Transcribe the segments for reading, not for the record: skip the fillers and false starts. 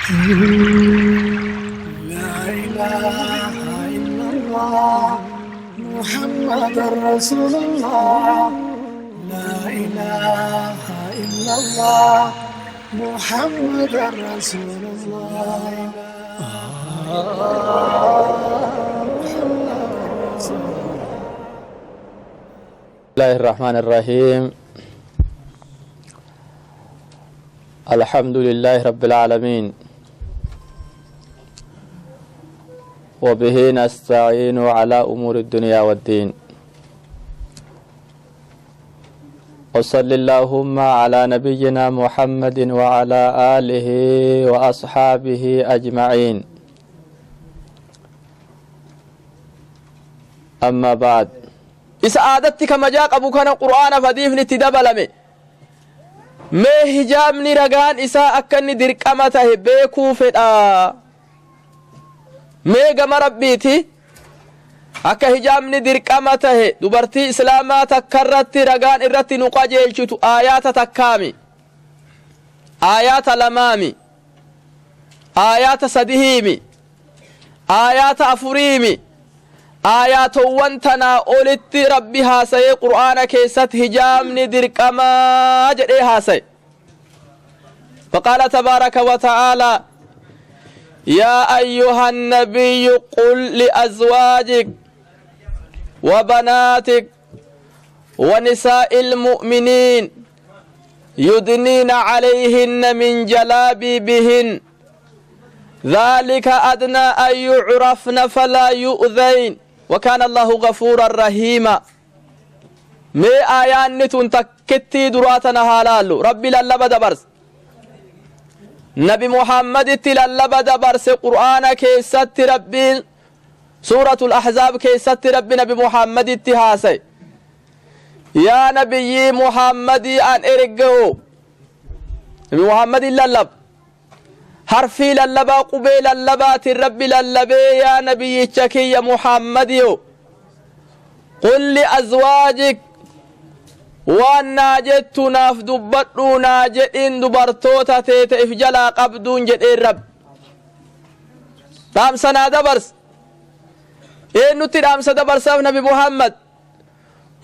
لا إله إلا الله محمد رسول الله لا إله إلا الله محمد رسول الله محمد رسول الله. الله الرحمن الرحيم. الحمد لله رب العالمين، وبه نستعين على أمور الدنيا والدين، وصل اللهم على نبينا محمد وعلى آله وأصحابه أجمعين. أما بعد، isa aadatti kamajaa qabu kana Qur'aana fadiifni itti dabalame. Mee hijaabni ragaan isaa akka inni dirqama tahe beekuu fedha. Mee gama Rabbiiti akka hijaabni dirqama tahe dubartii Islaamaa takka irratti ragaan irratti nu qajeelchitu aayaata takkaami, aayaata lamaami, aayaata sadihiimi, aayaata afuriimi? Aayaatowwan tanaa olitti Rabbi haasayee Qur'aana keessatti hijaabni dirqamaa jedhee haasaye. فقال تبارك وتعالى: يا أيها النبي قل لأزواجك وبناتك ونساء المؤمنين يدنين عليهن من جلابيبهن ذلك أدنى أن يعرفن فلا يؤذين وكان الله غفورا رحيما. Mee aayaanni tun takkittii duraa tana haa laallu. Rabbi lallaba dabarse, Nabi Muhammaditti lallaba dabarse. Qur'aana keessatti Rabbiin Suuratul Ahzaab keessatti Rabbi Nabi Muhammaditti haasa'e: yaa Nabiyyii Muhammadii an erga'u, Nabi Muhammadin lallab, harfii lallabaa, qubee lallabaatiin Rabbi lallabee: yaa nabiyyicha kiyya Muhammadiyo, قل لأزواجك, waan naa jettu naaf dubbadhuu naa jedhin dubartoota teete if jalaa qabduun jedheen. Rabbi dhaamsa naa dabarsa. Eenyutti dhaamsa dabarsaaf? Nabi Muhammad.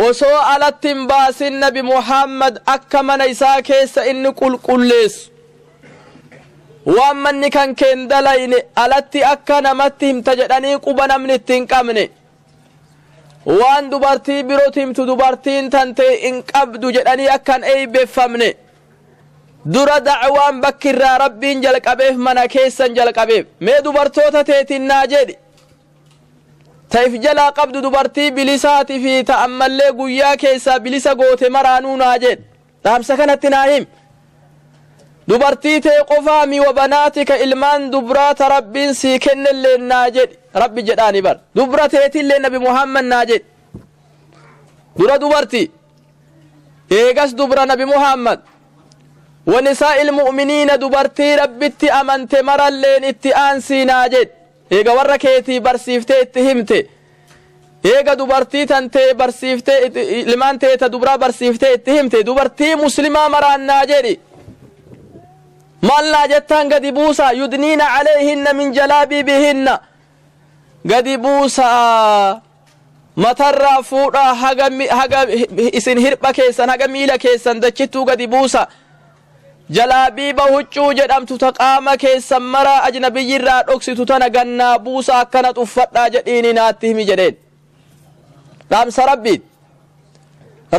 Osoo alatti hin baasin, Nabi Muhammad akka mana isaa keessa inni qulqulleessu, waan manni kan keen dalayne alatti akka namatti himta jedhanii quba namni itti hin qabne, waan dubartii birootti himtu dubartiin tante hin qabdu jedhanii akkan eeybeeffamne, dura da'waan bakki irraa Rabbiin jalqabeef mana keessan jalqabeef. Mee dubartoota teetiin naa jedhi, ta if jalaa qabdu, dubartii bilisaati fi ta ammallee guyyaa keessaa bilisa goote maraanuu naa jedhi, dhaamsa kanatti naa him. Dubartii tee qofaami, وبناتك, ilmaan dubraa ta Rabbiin sii kennellee naa jedhi. Rabbi jedhaani bar, dubra teetillee Nabi Muhammad naa jedhi. Dura dubartii, eegas dubra Nabi Muhammad. ونساء المؤمنين, dubartii Rabbitti amante maralleen itti aansii naa jedhi. Eega warra keetii barsiiftee itti himte, eega dubartii tantee barsiiftee, ilmaan teeta dubraa barsiiftee itti himte, dubartii Muslimaa maraan naa jedhi. Maal naa jettaan? Gadi buusaa, يدنين عليهن من جلابيبهن, gadi buusaa, matarraa fuudhaa, haga isin hirpha keessan, haga miila keessan dachittuu gadi buusa. Jalaabiiba huccuu jedhamtu ta qaama keessan maraa ajnabiyyirraa dhoksitu tana gannaa buusa, akkana uffadhaa jedhiini naatti himi jedheen. Dhaamsa Rabbiit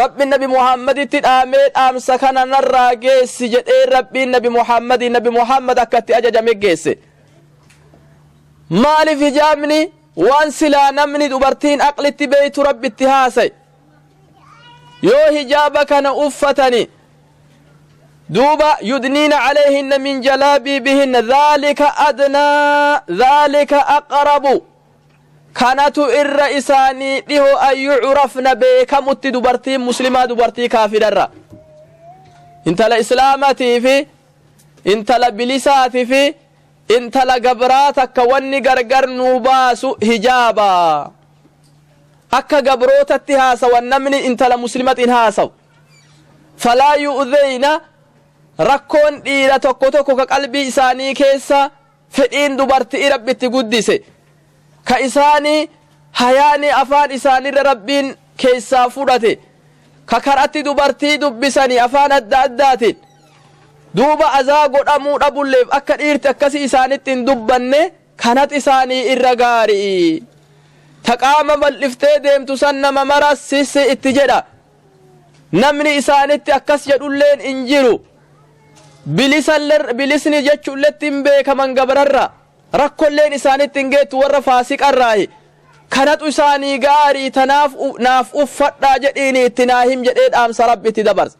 Rabbi Nabi Muhammaditti dhaamee, dhaamsa kana narraa geessi jedhee Rabbiin Nabi Muhammadii. Nabi Muhammad akkatti ajajame geesse. Maaliif hijaabni waan silaa namni dubartiin aqlitti beeytu Rabbitti haasa'e? Yoo hijaaba kana uffatani duuba يدنين عليهن من جلابيبهن ذلك أدنى ذلك أقرب, kanatu irra isaanii dhiho, أن يعرفن, beekamutti dubartiin Muslimaa dubartii kaafirarra, intala Islaamatii fi intala bilisaatii fi intala gabraa takka wanni gargar nuu baasu hijaaba. Akka gabrootatti haasawan namni intala Muslimatiin haasawu. فلا يؤذين. Rakkoon dhiira tokko tokko ka qalbii isaanii keessa fedhiin dubarti'ii Rabbi itti guddise, ka isaani hayaani afaan isaanirra Rabbiin keessaa fudhate, ka karatti dubartii dubbisanii afaan adda addaatiin, duuba azaa godhamuu dhabulleef akka dhiirti akkasii isaanitti hin dubbanne kanat isaanii irra gaari'i. Ta qaama bal'iftee deemtu san nama mara sissi itti jedha. Namni isaanitti akkas jedhulleen hin jiru. Bilisni jechuulletti hin beekaman gabrarra. Rakkolleen isaanitti hin geettu warra faasiqarraahi. Kanatu isaanii gaarii tanaaf naaf uffadhaa jedhiini itti naa him jedhee dhaamsa Rabbi itti dabarse.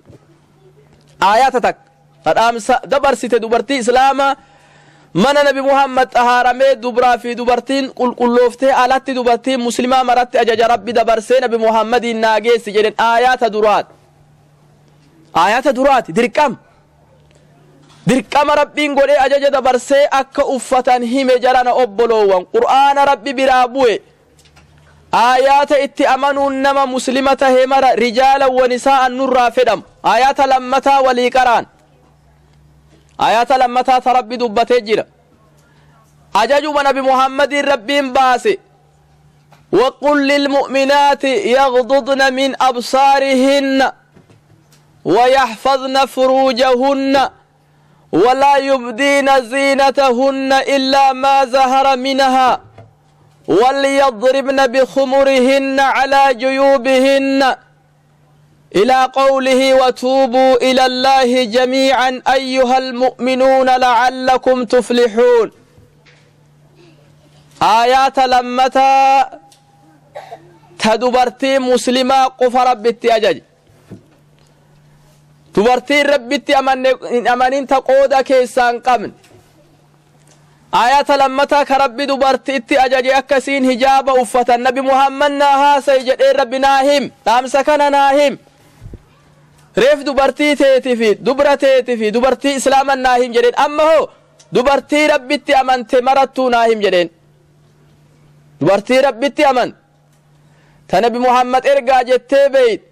Aayaata takka ta dhaamsa dabarsite dubartii Islaamaa mana Nabi Muhammad xahaaramee dubraa fi dubartiin qulqullooftee alatti dubartiin muslimaa maratti ajaja Rabbi dabarsee Nabi Muhammadiin naa geessi jedhen aayaata duraati. Aayaata duraati dirqama. Dirqama Rabbiin godhee ajaja dabarsee akka uffatan hime jarana obboloowwan Qur'aana Rabbi biraa bu'e Aayaata itti amanuun nama muslima tahe mara rijaalan wa nisaa'an nurraa fedhamu. Aayaata lammataa walii qaraan. Aayaata lammataa ta Rabbi dubbatee jira. Ajajuma Nabi Muhammadiin Rabbiin baase. وقل للمؤمنات يغضضن من أبصارهن ويحفظن فروجهن ولا يبدين زينتهن إلا ما زهر منها وليضربن بخمرهن على جيوبهن إلى قوله وتوبوا إلى الله جميعا أيها المؤمنون لعلكم تفلحون آيات لمتا تدبرتي مسلمة قف ربي أجج Dubartiin Rabbitti amanne hin amanin ta qooda keessaa hin qabne. Aayata lammataa ka Rabbi dubarti'itti ajaje akka isiin hijaaba uffatan Nabi Muhammad naa haasayi jedhee Rabbi naa him. Dhaamsa kana naa him. Reef dubartii teeti fi dubra teeti fi dubartii Islaaman naa him jedheen. Amma hoo dubartii Rabbitti amante marattuu naa him jedheen. Dubartii Rabbitti amante. Ta nabi Muhammad ergaa jettee beeyt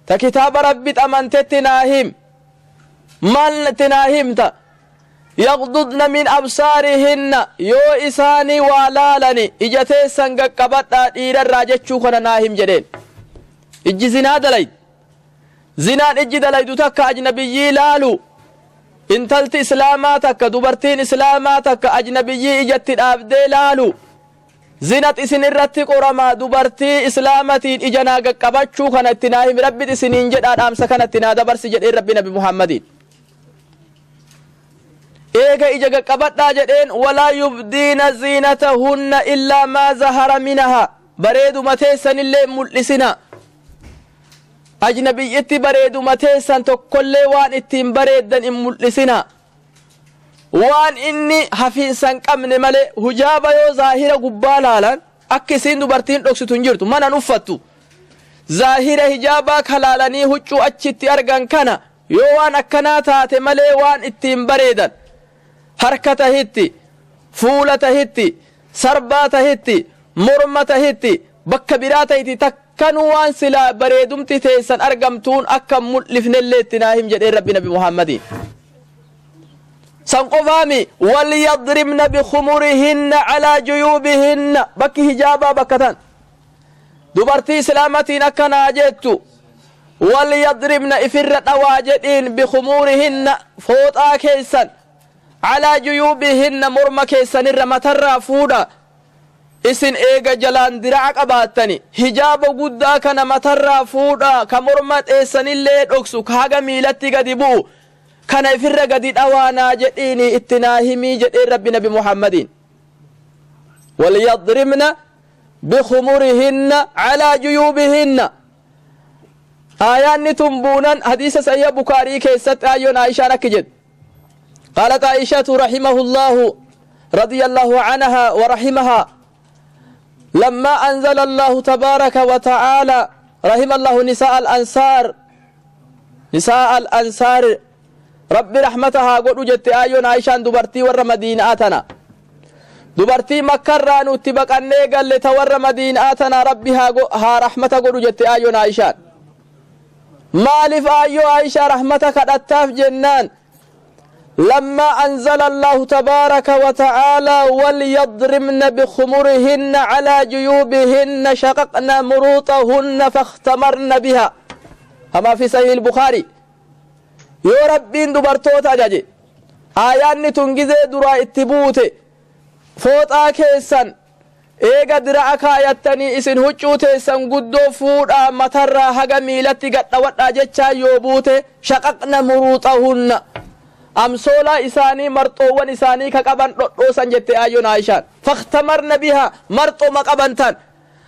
ta kitaaba Rabbit amantetti naa him maal itti naa himta yaghdudna min absaarihinna yoo isaanii waa laalani ija teessan gaqqabadhaa dhiirarraa jechuu kana naa him jedheen ijji zinaa dalayd zinaan ijji dalaydu takka ajnabiyyii laalu intalti islaamaa takka dubartiin islaamaa takka ajnabiyyii ijatti dhaabdee laalu Zinat isin irratti qorama dubartii islaamatiin ija naa gaqqabachuu kana itti naa himi rabbit isiniin jedhaa dhaamsa kana itti naa dabarsi jedheen rabbi nabi muhammadiin. Eega ija gaqqabadhaa jedheen walaa yubdiina ziinatahunna illaa maa zahara minaha bareeduma teessanillee hin mul'isina. Ajnabiyyitti bareeduma teessan tokkollee waan ittiin bareeddan hin mul'isina. Waan inni hafiinsa hin qabne malee hujaaba yoo zaahira gubbaa laalan akka isiin dubartiin dhoksitu hin jirtu mana hin uffattu. Zaahira hijaabaa ka laalanii huccuu achitti argan kana yoo waan akkanaa taate malee waan ittiin bareedan harka tahitti, fuula tahitti, sarbaa tahitti, morma tahitti, bakka biraa tahiti takkanuu waan silaa bareedumti teessan argamtuun akka hin mul'ifnellee itti naa him jedheen Rabbi Nabi Muhammadiin. San qofaami walyadribna bikhumurihinna calaa juyuubihinna bakki hijaabaa bakka tan. Dubartii islaamatiin akka naa jettu walyadribna ifirra dhawaa jedhiin bikhumurihinna fooxaa keessan calaa juyuubihinna morma keessanirra matarraa fuudha Isin eega jalaan dira'a qabaattani, hijaaba guddaa kana matarraa fuudhaa, ka morma teessanillee dhoksu, ka haga miilatti gadi bu'u, kana ifirra gadi dhawaa naa jedhiinii itti naa himii jedheen Rabbi nabi Muhammadiin. Walyadribna bikhumurihinna calaa juyuubihinna. Aayaanni tun buunan hadiisa sahiha Bukaarii keessatti aayyoon Aayishaan akki jedhu. قالت عائشة رحمه الله رضي الله عنها ورحمها لما أنزل الله تبارك وتعالى رحم الله نساء الأنصار نساء الأنصار ربي رحمتها قد جت آيون عائشة دبرتي ور مدينة أتنا دبرتي مكة رانو تبقى قال لتور مدينة أتنا ربي ها رحمة قد جت آيون عائشة Maaliif aayyoo Aayishaa rahmata kadhattaaf jennaan, لما أنزل الله تبارك وتعالى وليضربن بخمرهن على جيوبهن شققن مروطهن فاختمرن بها كما في صحيح البخاري. Yoo Rabbiin dubartoota ajaje, aayaanni tun gizee duraa itti buute, fooxaa keessan eega dira'a kaayattanii isin huccuu teessan guddoo fuudhaa matarraa haga miilatti gadhawadhaa jechaa yoo buute, shaqaqna muruuxahunna, amsoolaa isaanii, marxoowwan isaanii ka qaban dhodhoosan jette aayyoon Aayishaan. Fakhtamarna biha, marxoma qaban tan,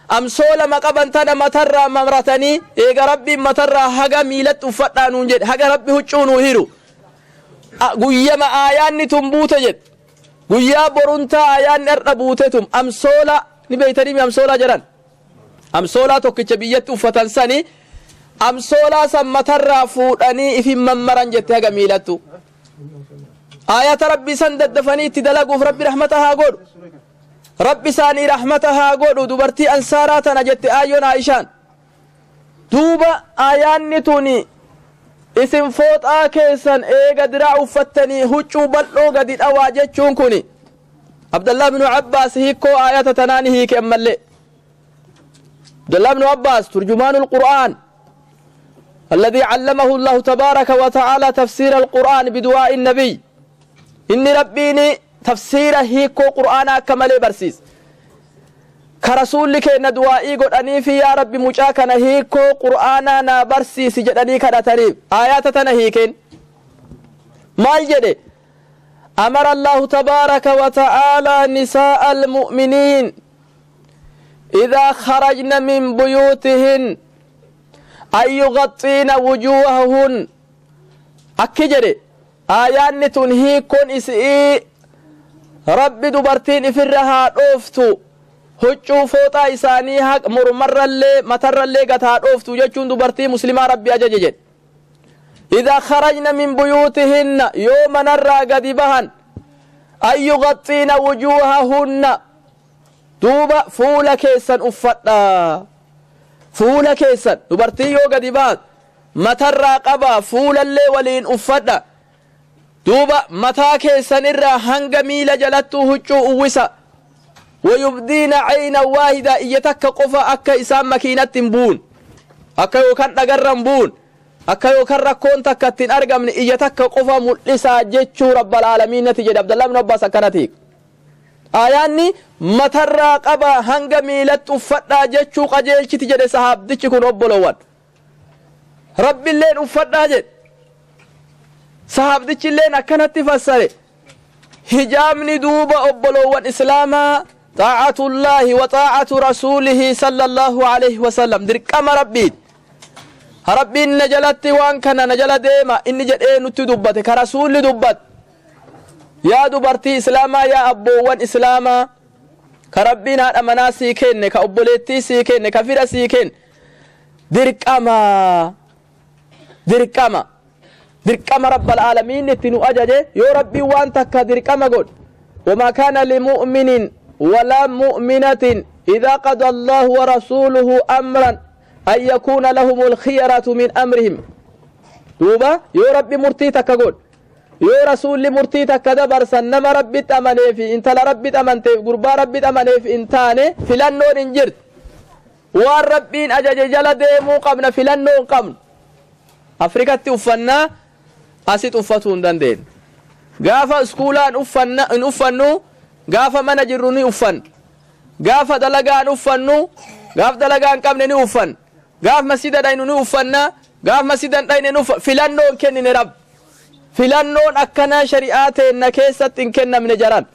amsoolama qaban tana matarraa mamratanii, eega Rabbiin matarraa haga miilatti uffadhaa nuun jedhe, haga Rabbi huccuu nuu hiru, guyyama aayaanni tun buute jedhe, guyyaa boruntaa aayaanni har'a buute tum amsoola ni beeytanii, amsoolaa jedhan, amsoolaa tokkicha biyyatti uffatan sani, amsoolaa san matarraa fuudhanii ifin mammaran jette haga miilattu. Aayata Rabbii san daddafanii itti dalaguuf Rabbi rahmata haa godhu, Rabbi isaanii rahmata haa godhu dubartii ansaaraa tana jette aayyoon Aayishaan. Duuba aayaanni tuni isin fooxaa keessan eega diraa uffattanii huccuu bal'oo gadi dhawaa jechuun kuni, Abdallah ibnu Abbaas hiikkoo aayata tanaa ni hiike. Ammallee Abdallah ibnu Abbaas, turjumaanu القرآن الذي علمه الله تبارك وتعالى تفسير القرآن بدعاء النبي، إني ربيني تفسير هيكو قرآن كمالي برسيس كرسول كينا دعائي قد في يا ربي مجا كان هيكو قرآن نا برسيس جدني كدتريب آيات تنا هيكين. مال جدي أمر الله تبارك وتعالى نساء المؤمنين إذا خرجن من بيوتهن أن يغطين وجوههن. Akki jedhe, aayaanni tun hiikkoon isii Rabbi dubartiin ifirra haa dhooftu, huccuu fooxaa isaanii haq mormarrallee matarrallee gad haa dhooftu jechuun dubartii muslimaa Rabbi ajaje jedhe. إذا خرجن من بيوتهن, yoo manarraa gadi bahan, أن يغطين وجوههن, duuba fuula keessan uffadha, fuula keessan dubartii yoo gadi baat matarraa qaba, fuulallee waliin uffadha. Duuba mataa keessan irraa hanga miila jalattuu huccuu uwwisa. ويبدين عينا واحدة, iyya takka qofa, akka isaan makiinatti hin buun, akka yookaan dhagarra hin buun, akka yookaan rakkoon takka ittiin argamne, iyya takka qofa mul'isaa jechuu rabbal aalamiinati jedhe. Abdallah ibn Abbaas akkanati aayaanni matarraa qaba hanga miilatti uffadhaa jechuu qajeelchiti jedhe sahaabdichi kun. Obbolowwan, Rabbiilleen uffadhaa jedhe, sahaabdichilleen akkanatti fassare hijaabni. Duuba obbolowwan islaamaa, طاعة الله وطاعة رسوله صلى الله عليه وسلم dirqama Rabbiit. Rabbiin na jalatti waan kana na jala deema inni jedhee nutti dubbate, ka rasuulli dubbat. Yaa dubartii islaamaa, yaa abboowwan islaamaa, ka Rabbiin haadha manaa sii kenne, ka obboleettii sii kenne, ka fira sii kenne, dirqama, dirqama, dirqama rabbal aalamiin itti nu ajaje. Yoo Rabbiin waan takka dirqama godhe, وما كان لمؤمن ولا مؤمنة إذا قضى الله ورسوله أمرا أن يكون لهم الخيرة من أمرهم. Duuba yoo Rabbi murtii takka godhe, yoo rasuulli murtii takka dabarsan, nama Rabbitti amaneef, intala Rabbitti amanteef, gurbaa Rabbitti amaneef hin taane filannoon hin jirtu. Waan Rabbiin ajaje jala deemuu qabna, filannoo hin qabnu. Afrikatti uffannaa asit uffatuu hin dandeenye. Gaafa iskuulaan uffanna hin uffannu, gaafa mana jirru ni uffanna. Gaafa dalagaan uffannu, gaaf dalagaa hin qabne ni uffanna. Gaaf masjida dhaynu ni uffanna, gaaf masjida hin dhayne ni uffanna. Filannoo hin kennine. Rab filannoon akkanaa shari'aa teenna keessatti hin kennamne jaran.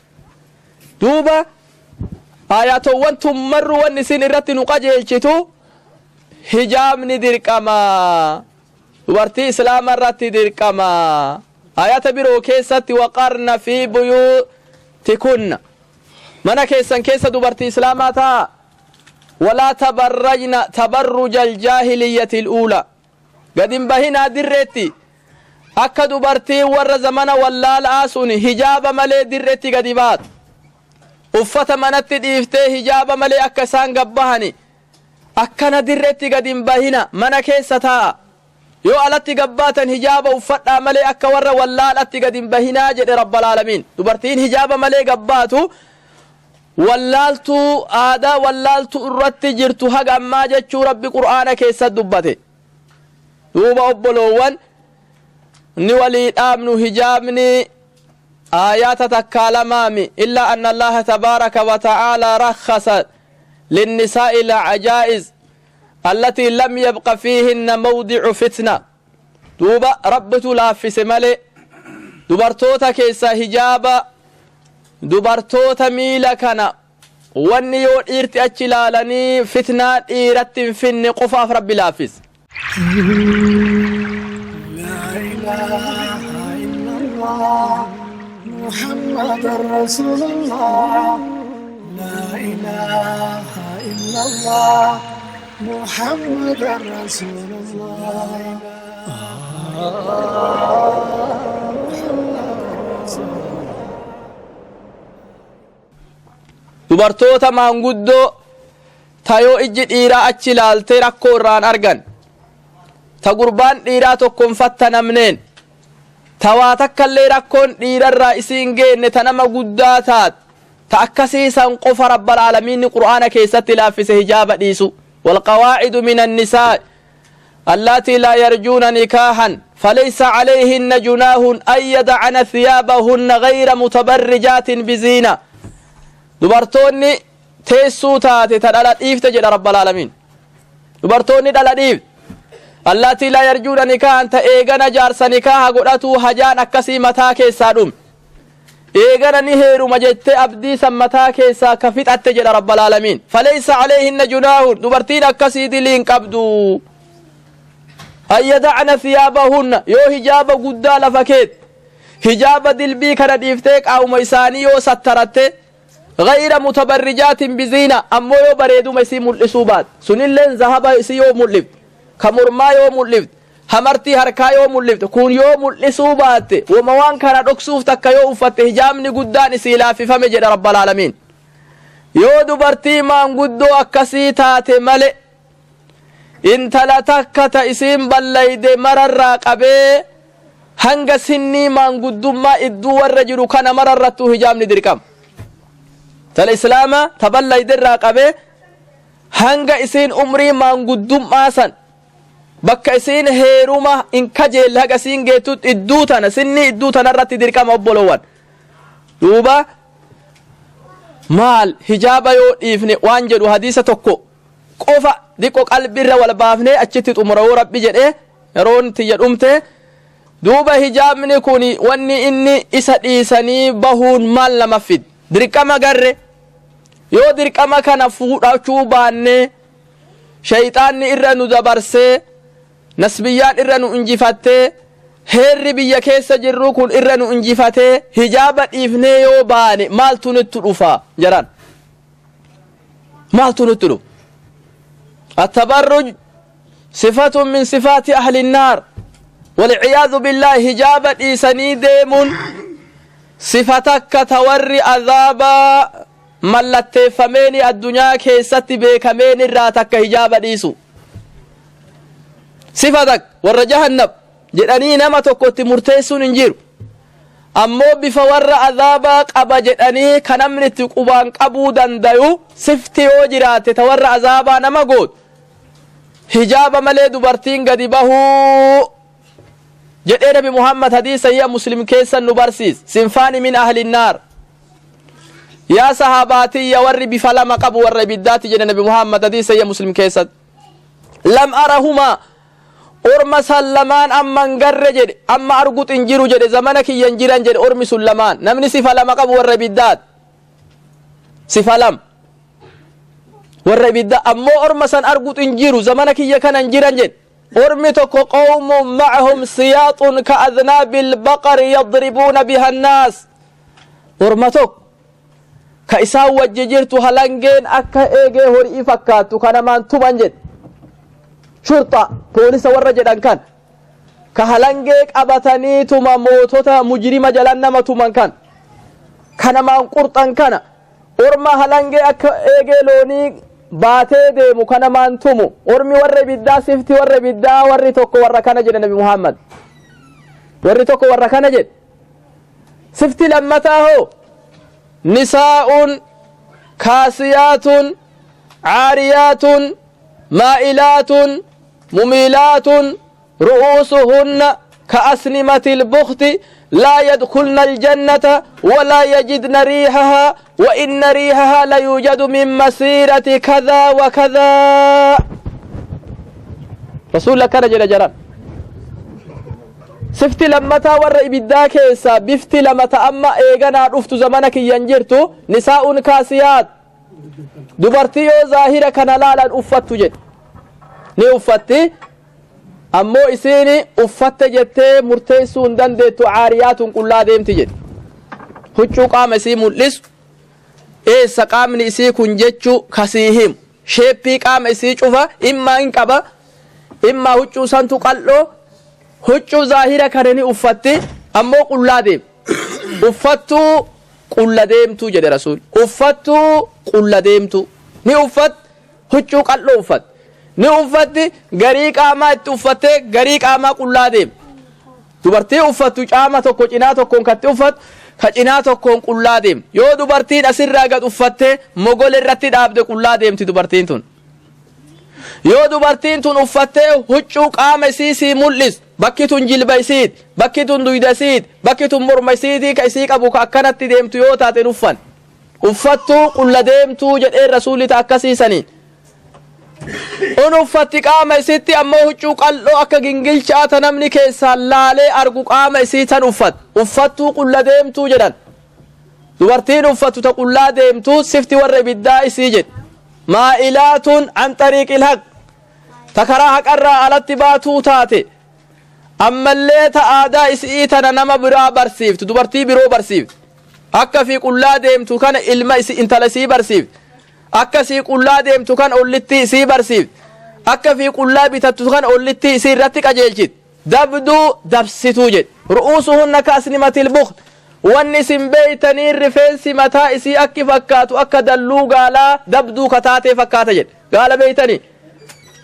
Duuba ayatowwan tummarru wanni isin irratti nu qajeelchitu, hijaabni dirqama, dubartii islaama irratti dirqama. Ayata biroo keessatti وقرن في بيوتكن, mana keessan keessa dubartii islaamaa ta'a. ولا تبرجن تبرج الجاهلية الأولى, gad hin bahinaa dirreetti akka dubartii warra zamana wallaala'aa sun hijaaba malee dirreetti gadi baatu, uffata manatti dhiiftee hijaaba malee akka isaan gabbahani akkana dirreetti gad hin bahina, mana keessa taa'a. Yoo alatti gad baatan hijaaba uffadhaa malee akka warra wallaalatti gad hin bahinaa jedhe Rabbal Aalamiin. Dubartiin hijaaba malee gad baatu wallaaltuu aadaa wallaaltuu irratti jirtu haga ammaa jechuu Rabbi Qur'aana keessatti dubbate. Duuba obboloowwan ni walii dhaamnu hijaabni aayaata takkaa lamaami illaa anna Allaaha tabaaraka wa ta'aalaa rakhasa linnisaa'i lacajaa'iz allatii lam yabqa fiihinna mawdicu fitna. Duuba Rabbitu laaffise malee dubartoota keessaa hijaaba dubartoota miila kana wanni yoo dhiirti achi ilaalanii fitnaa dhiiratti hin finne qofaaf Rabbi laaffise. La ilaha illallah Muhammad Rasulullah La ilaha illallah Muhammad Rasulullah. Dubartoota maanguddoo ta yoo ijji dhiiraa achi ilaaltee rakkoo irraan argan, ta gurbaan dhiiraa tokko hin fattanamneen, ta waa takkallee rakkoon dhiirarraa isii hin geenne, ta nama guddaa taat, ta akkasii san qofa Rabbal Aalamiinni Qur'aana keessatti laaffise hijaaba dhiisu. Walqawaa'idu minan nisaa allaatii laa yarjuuna nikaahan falaysa calayhinna junaahun an yadacna thiyaabahunna gayra mutabarrijaatin biziina. Dubartoonni teessuu taate ta dhala dhiifte jedha Rabbal Aalamiin. Dubartoonni dhala dhiifte allaatii laa yarjuuna nikaahan, ta eegana jaarsa nikaaha godhatuu hajaan akkasii mataa keessaa dhume, eegana ni heeruma jettee abdii san mataa keessaa ka fixatte jedha Rabbal Aalamiin. Falaysa calayhinna junaahun, dubartiin akkasii dilii hin qabdu, an yadacna thiyaabahunna, yoo hijaaba guddaa lafa keet hijaaba dilbii kana dhiiftee qaawuma isaanii yoo sattaratte, gayra mutabarrijaatin biziina, ammoo yoo bareeduma isii mul'isuu baat, sunilleen zahaba isii yoo mul'ifte, ka mormaa yoo mul'ifte, hamartii harkaa yoo mul'ifte, kun yoo mul'isuu baatte, woma waan kana dhoksuuf takka yoo uffatte, hijaabni guddaan isii laaffifame jedha Rabbal Aalamiin. Yoo dubartii maanguddoo akkasii taate male, intala takka ta isiin ballayde mararraa qabee hanga sinnii maanguddummaa idduu warra jiru kana mararrattuu hijaabni dirqama. Tala Islaamaa ta ballayde irraa qabee hanga isiin umrii maanguddummaa san bakka isiin heeruma hin kajeelle haga isiin geettutti idduu tana sinnii idduu tanarratti dirqama obbolowwan. Duuba maal hijaaba yoo dhiifne waan jedhu hadiisa tokko qofa diqqo qalbiirra wal baafnee achitti xumura yoo Rabbi jedhee yeroon tiyya dhumte. Duuba hijaabni kun wanni inni isa dhiisanii bahuun maal nama fid? Dirqama garre yoo dirqama kana fuudhachuu baannee, shayxaanni irra nu dabarsee, nasbiyyaan irra nu injifattee, heerri biyya keessa jirru kun irra nu injifatee, hijaaba dhiifnee yoo baane maaltu nutti dhufa jaran? Maaltu nutti dhufa? Attabarruj sifatun min sifaati ahli nnaar walciyaadu billaahi. Hijaaba dhiisanii deemuun sifa takka ta warri azaabaa mallatteeffameeni addunyaa keessatti beekameen irraa takka. Hijaaba dhiisu sifa takka warra jahannam jedhanii nama tokkotti murteessuun hin jiru, ammoo bifa warra azaabaa qaba jedhanii ka namni itti qubaan qabuu dandayu sifti yoo jiraatte ta warra azaabaa nama gootu hijaaba malee dubartiin gadi bahuu jedhee Nabi Muhammad hadiisa sahiha Muslim keessa nu barsiis. Sinfaani min ahli naar, yaa sahabaatiyya, warri bifa lama qabu warra ibiddaati jedhe Nabi Muhammad hadiisa sahiha Muslim keessatti. Lam arahumaa, orma san lamaan amma hin garre jedhe, amma argut hin jiru jedhe, zamana kiyya hin jiran jedhe ormi sun lamaan. Namni sifa lama qabu warra ibiddaati. Sifa lama warra ibiddaa, ammoo orma san argut hin jiru, zamana kiyya kana hin jiran jedhe. Ormi tokko qawmun ma'ahum siyaaxun ka adnaabil baqari yadribuuna biha annaas, orma tokko ka isaan wajji jirtu halangeen akka eegee horii fakkaattu ka namaan tuman jedhe. Shurxa poolisa warra jedhan kan ka halangee qabatanii tuma mootota mujrima jalan nama tuman kan ka namaan qurxan kana, orma halangee akka eegee loonii baatee deemu ka namaan tumu ormi warra ibiddaa sifti warra ibiddaa warri tokko warra kana jedhe nabi muhammad warri tokko warra kana jedhe sifti lammataa hoo nisaa'un kaasiyaatun caariyaatun maa'ilaatun mumiilaatun رؤوسهن كأسنمة البخت لا يدخلن الجنة ولا يجدن ريحها وإن ريحها ليوجد من مسيرة كذا وكذا رسول الله كان جل جلال sifti lammataa warra ibiddaa keessaa bifti lama ta amma eeganaa dhuftu zamana kiyyan jirtu nisaa'un kaasiyaat dubartii yoo zaahira kana laalan uffattu jedhe ni uffatti ammoo isiin uffatte jettee murteessuu hin dandeettu caariyaatun qullaa deemti jedhe huccuu qaama isii mul'isu eessa qaamni isii kun jechu kasii himu sheeppii qaama isii cufa immaa hin qaba immaa huccuu santu qal'oo huccuu zaahira kana ni uffatti ammoo qullaa deem uffattuu qulla deemtuu jedhe rasuul uffattuu qulla deemtuu ni uffat huccuu qal'oo uffat ni uffatti garii qaamaa itti uffattee garii qaamaa qullaa deem dubartii uffattu caama tokko cinaa tokkoon katti uffattu ka cinaa tokkoon qullaa deem yoo dubartiin asirraa gad uffattee mogole irratti dhaabde qullaa deemti dubartiin tun Yoo dubartiin tun uffattee huccuu qaama isii sii mul'is bakki tun jilba isiit bakki tun duyda isiit bakki tun morma isiitii ka isii qabu ka akkanatti deemtu yoo taate hin uffan uffattuu qulla deemtuu jedheen rasuulli ta akkasii saniin un uffatti qaama isitti ammoo huccuu qal'oo akka gingilchaa ta namni keessaan laalee argu qaama isii tan uffat uffattuu qulla deemtuu jedhan dubartiin uffattu ta qullaa deemtu sifti warra ibiddaa isii jedhe Maa'ilaatun an xariiqil haq ta karaa haqarraa alatti baatuu taate ammallee ta aadaa isi'ii tana nama biraa barsiiftu dubartii biroo barsiiftu akka fi qullaa deemtu kana ilma isi intala isii barsiiftu akka sii qullaa deemtu kana ollittii isii barsiiftu akka fi qullaa bitattu kana ollittii isii irratti qajeelchit Dabduu dabsituu jedhe. Ru'uusuhunna ka asnimatil bukht. Wanni isin beeytaniin rifeensi mataa isii akki fakkaatu akka dalluu gaalaa dabduu ka taatee fakkaata jedhe. Gaala beeytanii?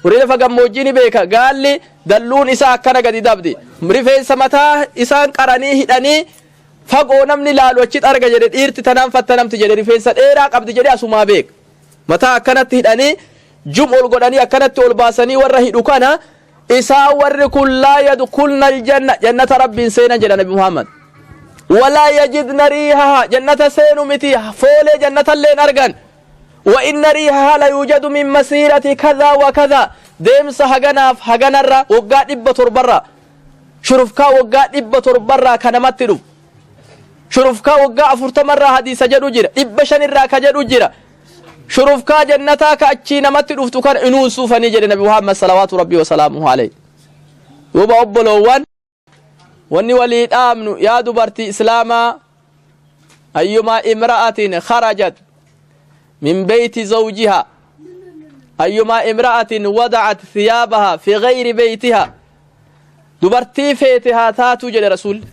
Warri lafa gammoojjii ni beeka. Gaalli dalluun isaa akkana gadi dabdi. Rifeensa mataa isaan qaranii hidhanii fagoo namni laalu achitti arga jedhe dhiirti tanaan fattanamti jedhe rifeensa dheeraa qabdi jedhe asumaa beeka. Mataa akkanatti hidhanii jum ol godhanii akkanatti ol baasanii warra hidhu kana Isaan warri kun laa yadkulna aljanna jannata rabbiin seenan jedha nabi Muhammad. Walaa yajidna riihaha jannata seenu miti foolee jannatallee hin argan. Wa inna riihaha la yuujadu min masiirati kadhaa wa kadhaa deemsa haganaaf haganarra waggaa dhibba torbarra shurufkaa waggaa dhibba torbarraa ka namatti dhufu shurufkaa waggaa afurtamarraa hadiisa jedhu jira dhibba shanirraa ka jedhu jira Shurufkaa jannataa ka achii namatti dhuftu kana inuu hin suufanii jedhe nabi Muhammad salawaatu rabbii wasalaamuhu alayhi. Duuba obboloowwan wanni walii dhaamnu yaa dubartii islaamaa ayyumaa imra'atin kharajat min beeyti zawjiha ayyumaa imra'atin wada'at thiyaabaha fi ghayri beeytiha dubartii feete haa taatu jedhe rasuulli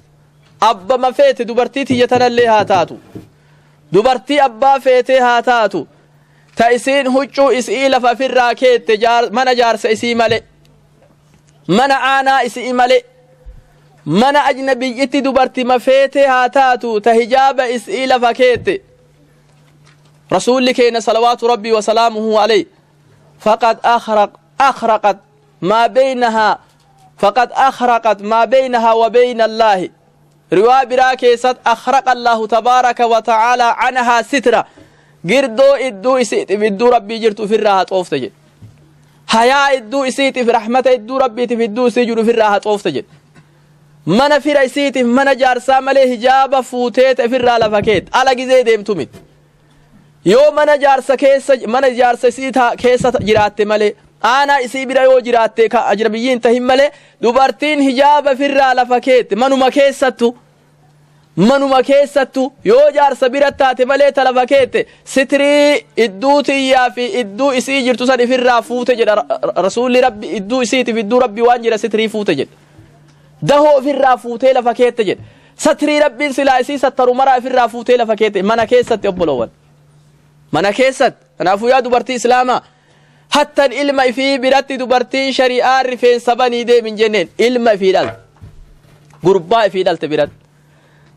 abbama feete dubartii tiyya tanallee haa taatu Dubartii abbaa feetee haa taatu, ta isiin huccuu isi'ii lafa ifirraa keette mana jaarsa isii malee, mana aanaa isi'ii malee, mana ajnabiyyitti dubartima feetee haa taatu ta hijaaba isi'ii lafa keette. Rasuulli keenya salawaatu rabbii wa salaamuhu alayhi faqad akhraqat maa beynahaa faqad akhraqat maa beynahaa wa beyna Allaahi Riwaa biraa keessat akhraqa Allaahu tabaaraka wa ta'aalaa anahaa sitra girdoo idduu isiitiif idduu Rabbii jirtu ifirraa haxoofte jedhe. Hayaa idduu isiitiif rahmata idduu Rabbiitiif idduu isii jiru ifirraa haxoofte jedhe. Mana fira isiitiif mana jaarsaa malee hijaaba fuutee ta ifirraa lafa keet ala gizee deemtu miti. Yoo mana jaarsa keessa mana jaarsa isii keessa jiraatte malee aanaa isii bira yoo jiraatte ka ajnabiyyi hin tahin malee dubartiin hijaaba firraa lafa keette manuma keessattu manuma keessattu yoo jaarsa bira taate malee ta lafa keette sitrii idduu tiyyaa fi idduu isii jirtu san ifirraa fuute jedha rasuulli rabbi idduu isiitiif idduu rabbi waan jira sitrii fuute jedha dahoo ofirraa fuutee lafa keette jedha Satrii Rabbiin silaa isii sattaru maraa ifirraa fuutee lafa keette mana keessatti obboloowwan. Mana keessatti. Kanaafuu yaa dubartii Islaamaa, hattan ilma ifii biratti dubartiin shari'aa rifeensa banii deemi hin jenneen, ilma ifii dhalte. Gurbaa ifii dhalte biratti.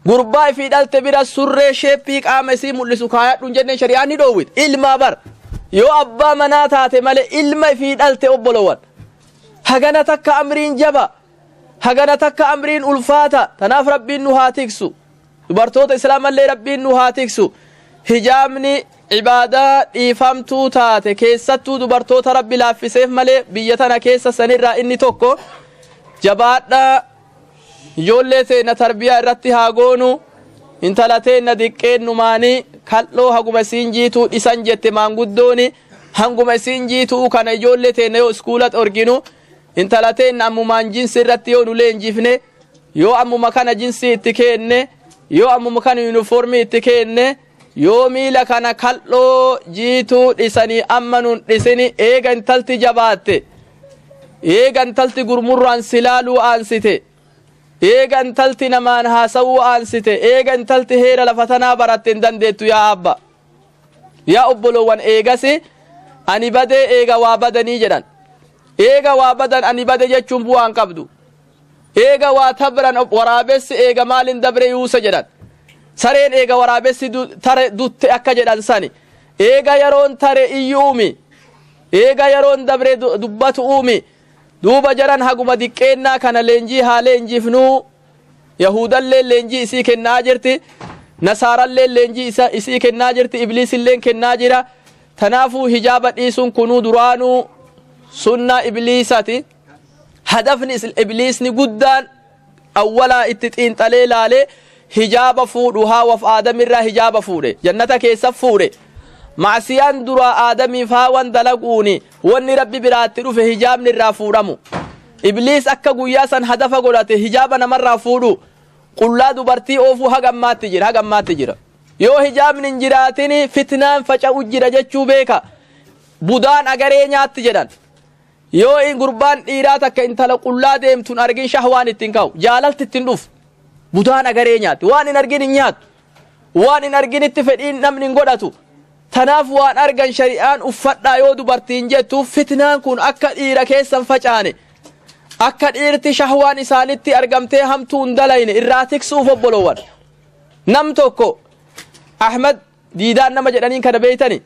Gurbaa ifii dhalte bira surree sheeppii qaama isii mul'isu kaayadhu hin jenneen, shari'aan ni dhoowwite. Ilmaa bar. Yoo abbaa manaa taate malee ilma ifii dhalte obbolowwan. Hagana takka amriin jaba. Hagana takka amriin ulfaata. Tanaaf Rabbiin nu haa tiksu. Dubartoota Islaamallee Rabbiin nu haa tiksu. Hijaabni ibaadaa dhiifamtuu taate, keessattuu dubartoota Rabbi laaffiseef malee biyya tana keessa sanirraa inni tokko. Jabaadhaa, ijoollee teenna tarbiyaa irratti haa goonu. Intala teenna diqqeennumaanii kal'oo haguma isiin jiituu dhisan jette maanguddooni, hanguma isiin jiituu kana ijoollee teenna yoo iskuula orginu, intala teenna ammumaan jinsi irratti yoo nu leenjifne, yoo ammuma kana jinsii itti keenne, yoo ammuma kana yuunifoormii itti keenne, yoo miila kana kal'oo jiituu dhisanii amma nun dhisini, eega intalti jabaatte, eega intalti gurmurraan silaaluu aansite, eega intalti namaan haasawuu aansite, eega intalti heera lafa tanaa baratte hin dandeettu. Yaa abba, yaa obboloowwan, eegasi ani badee, eega waa badanii jedhan, eega waa badan ani bade jechuun bu'aan qabdu. Eega waa tabran, waraabessi eega maalin dabre yuusa jedhan, sareen eega waraabessi tare dutte akka jedhan sani, eega yeroon tare iyyuumi, eega yeroon dabre dubbatu uumi. Duuba jaran, haguma diqqeennaa kana leenjii haa leenjifnuu. Yahudallee leenjii isii kennaa jirti, nasaarallee leenjii isii kennaa jirti, ibliisilleen kennaa jira. Tanaafuu hijaaba dhiisuun kunuu duraanuu sunnaa ibliisati. Hadafni ibliisni guddaan awwalaa itti xiinxalee laalee hijaaba fuudhu, haawaf aadamirraa hijaaba fuudhe, jannata keessa fuudhe. Macsiyaan duraa aadamiif haawan dalaguuni wanni Rabbi biraatti dhufe hijaabni irraa fuudhamu. Ibliis akka guyyaa san hadafa godhate hijaaba namarraa fuudhu, qullaa dubartii oofuu haga ammaatti jira, haga ammaatti jira. Yoo hijaabni hin jiraatin fitnaan faca'u jira jechuu beeka. Budaan agaree nyaatti jedhan. Yoo in gurbaan dhiiraa takka intala qullaa deemtuun argin, shahwaan ittiin ka'u, jaalalti ittiin dhufu. Budaan agaree nyaatti. Waan hin argin hin nyaattu, waan hin arginitti fedhiin namni hin godhatu. Tanaaf waan argan shari'aan uffadhaa yoo dubartiin jettu, fitnaan kun akka dhiira keessan facaane, akka dhiirti shahwaan isaanitti argamtee hamtuu hin dalayne irraa tiksuuf obbolowwan. Nam tokko Ahmad Diidaan nama jedhaniin kana beeytani,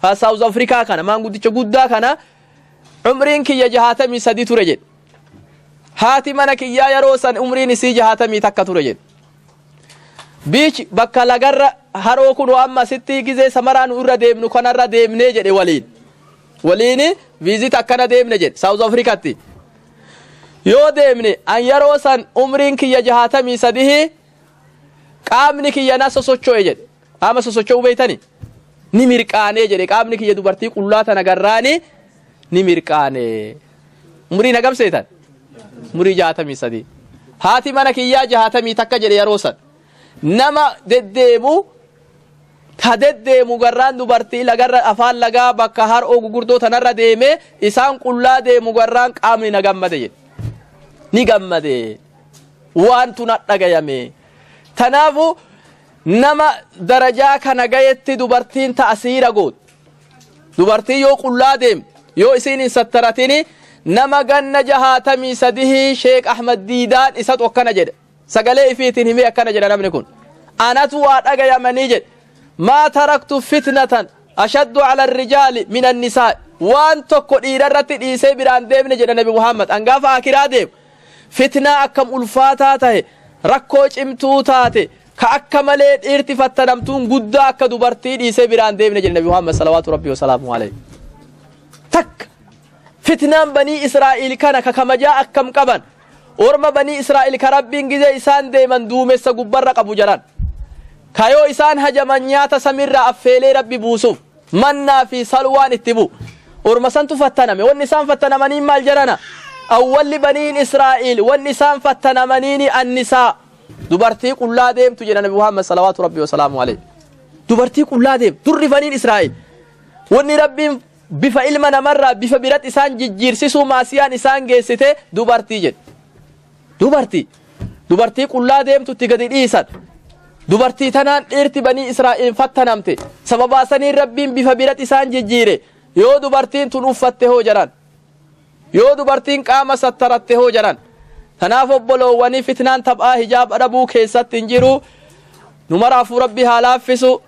ha South Africa kana, maanguddicha guddaa kana, umriin kiyya 63 ture jedhe. Haati mana kiyyaa yeroo san umriin isii 61 ture jedhe. Beach, bakka lagarra haroo kun amma asitti gizee samaraa nu irra deemnu kanarra deemnee jedhe. Waliin visit akkana deemne jedhe. South Africatti yoo deemne, an yeroo san umriin kiyya 63, qaamni kiyya na sosocho'e jedhe. Qaama sosocho'uu beeytani? Ni mirqaanee jedhe. Qaamni kiyya dubartii qullaa tana garraani ni mirqaane. Umurii hagam seetan? Umurii 63. Haati mana kiyyaa 61 jedhe. Yeroo san nama deddeemu ta deddeemu garraan dubartii lagarra, afaan lagaa bakka har'oo gugurdoo tanarra deeme, isaan qullaa deemu garraan qaamni na gammade jedhe. Ni gammade, waantu na dhagayame. Tanaafu nama darajaa kana gayetti dubartiin ta'asiira gootu, dubartiin yoo qullaa deemtu, yoo isiin hin sattaratini, nama ganna 63 Sheek Ahmad Diidaan isatu akkana jedhe, sagalee ifiitiin himee akkana jedha. Namni kun anatu waa dhagayamanii jedhe: "ما تركت فتنة أشد على الرجال من النساء." Waan tokko dhiirarratti dhiisee biraan deemne jedha Nabi Muhammad. Angaafa akiraa deemu fitnaa akkam ulfaataa tahe, rakkoo cimtuu taate, ka akka malee dhiirti fattanamtuun guddaa akka dubartii dhiisee biraan deemne jedhe Nabi Muhammad صلوات ربي وسلامه عليه. Takka fitnaan Banii Israa'iil kana ka kamajaa akkam qaban, orma Banii Israa'iil ka Rabbiin gizee isaan deeman duumessa gubbarra qabu jaran, kayoo isaan hajaman nyaata samirraa affeelee Rabbi buusuuf mannaa fi salwaan itti bu'u, orma santu fattaname. Wanni isaan fattanamaniin maal jarana? Awwalli Baniin Israa'iil wanni isaan fattanamaniini annisaa, dubartii qullaa deemtu jedha Nabi Muhammad صلوات ربي وسلامه عليه. Dubartii qullaa deemtu durri Baniin Israa'iil wanni Rabbiin bifa ilma namarraa bifa biratti isaan jijjiirsisuu maasiyaan isaan geessite dubartii jedhe. Dubartii qullaa deemtu itti gadi dhiisan. Dubartii tanaan dhiirti banii Israa'iil fattanamte. Sababaa saniin Rabbiin bifa birat isaan jijjiire. Yoo dubartiin tun uffatte hoo jedhan. Yoo dubartiin qaama sattaratte hoo jedhan. Tanaaf obboloowwanii fitnaan taphaa hijaaba dhabuu keessatti hin jiru. Nu maraafuu Rabbi haa laaffisu.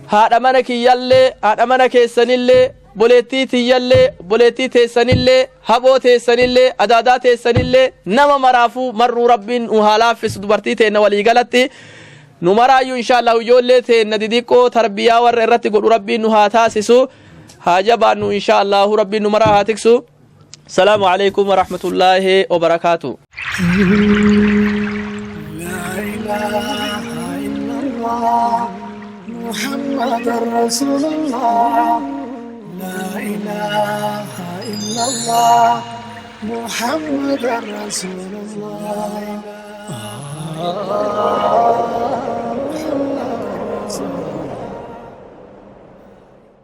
Haadha mana kiyyallee, haadha mana keessanillee, obboleettii tiyyallee, obboleettii teessanillee, haboo teessanillee, adaadaa teessanillee, nama maraafuu marruu Rabbiin nu haa laaffisu dubartii teenna walii galatti. Nu maraayyuu inshaallah ijoollee teenna didiqqoo tarbiyaa warra irratti godhu Rabbiin nu haa taasisu. Haa jabaannu inshaallahu Rabbiin nu maraa haa tiksu. Salaamu alaikum warahmatullaahi wabarakaatu. لا إله إلا الله محمد رسول الله لا إله إلا الله محمد رسول الله.